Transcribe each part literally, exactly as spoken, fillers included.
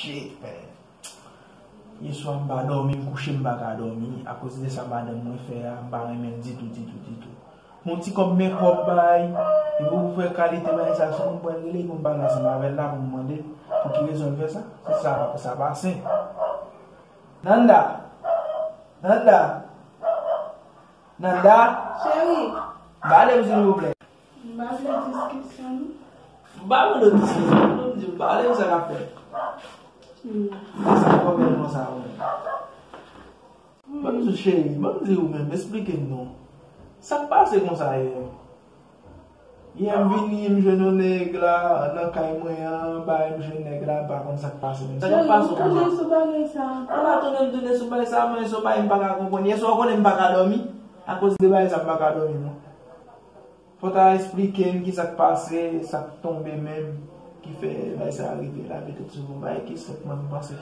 Shit, man. Yèswa m pa dòmi, m kouche m pa ka dòmi. Akoz de sa madanm mwen fè a, m pa renmen l ditou, ditou, ditou. Yon ti kòb men kòb bay, epi pou fè kalite bagay sa, se moun pou al rele, pou m pale ansanm avè l la, pou m mande l pou ki rezon l fè sa. Se sa, sa pa sen. Nanda! Nanda! Nanda! Cheri! Ba ale m silvouplè. M pa vle diskisyon, non. M pa vle diskisyon, non, m di m pa vle sa k ap fèt. Hmm. Sa fòmèl konsa, wi. Ban m di w, cheri, ban m di w menm, esplike m non. Sa k pase konsa yè? Yè m vini, m jwenn yon nèg la nan kay mwen an, bay m jwenn nèg la, m pa konn sa k pase menm. Sa k ap pase konsa? Cheri, m tounen sou bagay sa ankò. Ou pa tounen, m tounen sou bagay sa, men se yon bagay m pa ka konprann. Yèswa ou konnen m pa ka dòmi. Akoz de bagay sa, m pa ka dòmi, non. Fò w ta esplike n kisa k pase, sa k tonbe menm, ki fè bagay sa a rive la, petèt se yon bagay ki senp, mwen m panse.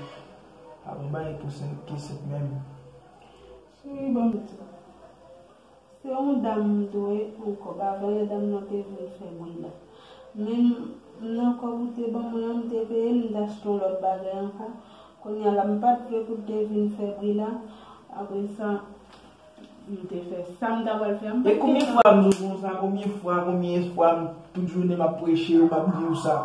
Pa yon bagay pou senp, ki senp menm. Cheri, ban m di w. Se yon dam m dwe yon kòb. Avan yè dam nan te vin fè bri la. Men m nan kòb ou te ban mwen an, m te peye l, m t achte yon lòt bagay ankò. Kounye a la, m pa t vle pou l te vin fè bri la. Apre sa, m te fè sa m ta pral fè a, m pa t gen tan. E konbyen fwa m di w konsa, konbyen fwa, konbyen fwa m, tout jounen m ap preche w, m ap di w sa.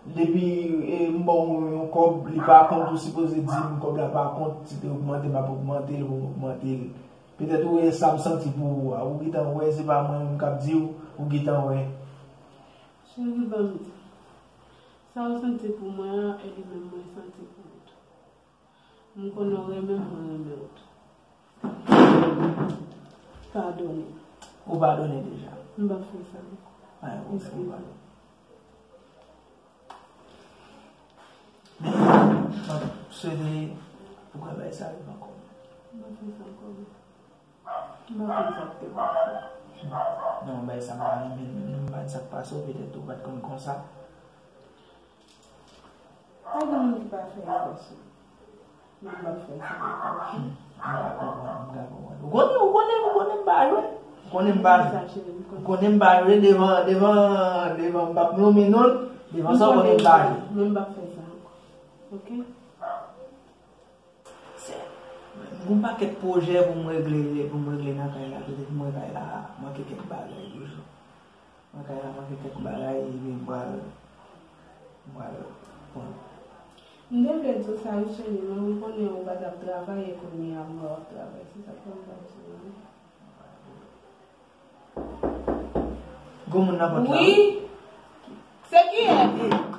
Depi, e, m ba w yon kòb, li pa kont, ou sipoze di m kòb la pa kont, si te ogmante, m ap ogmante l, pou m ogmante l. Petèt ou wè sa m santi pou ou a, ou gentan wè, se pa mwen menm k ap di w, ou gentan wè. Cheri, ban m di w. Sa w santi pou mwen an, e li menm mwen santi pou ou tou. M konnen w renmen m, mwen renmen w tou. Padone m. Ou padone deja? M p ap fè sa ankò. Eskize m. Men, mwen swete pou ka bagay sa rive ankò. M p ap fè sa ankò, non. M pa konn sa k te pase. Non, bagay sa m pa renmen l menm, non, m pa konn sa k pase w, petèt ou pa t konn konsa. Pa gen moun ki pa fè erè, cheri. Men m p ap fè sa ankò, oke? M ka konprann, m ka konprann. Ou konnen, ou konnen, ou konnen m pa jwe. Ou konnen m pa jwe. Ou konnen m pa jwe devan, devan, devan, m p ap nonmen non l, devan sa ou konnen m pa jwe. Men m p ap fè sa ankò, oke? Se, m gen yon pakèt pwojè pou m regle, pou m regle nan kay la, petèt mwen kay la, manke kèk bagay toujou. Mwen kay la manke kèk bagay, epi m pral, m pral pran. M te vle di w sa wi, cheri, men ou konnen ou pa t ap travay, e kounye a m wè w ap travay, se sa k fè m pa di w anyen. Gwo moun nan pòt la. Wi. Se kiyès?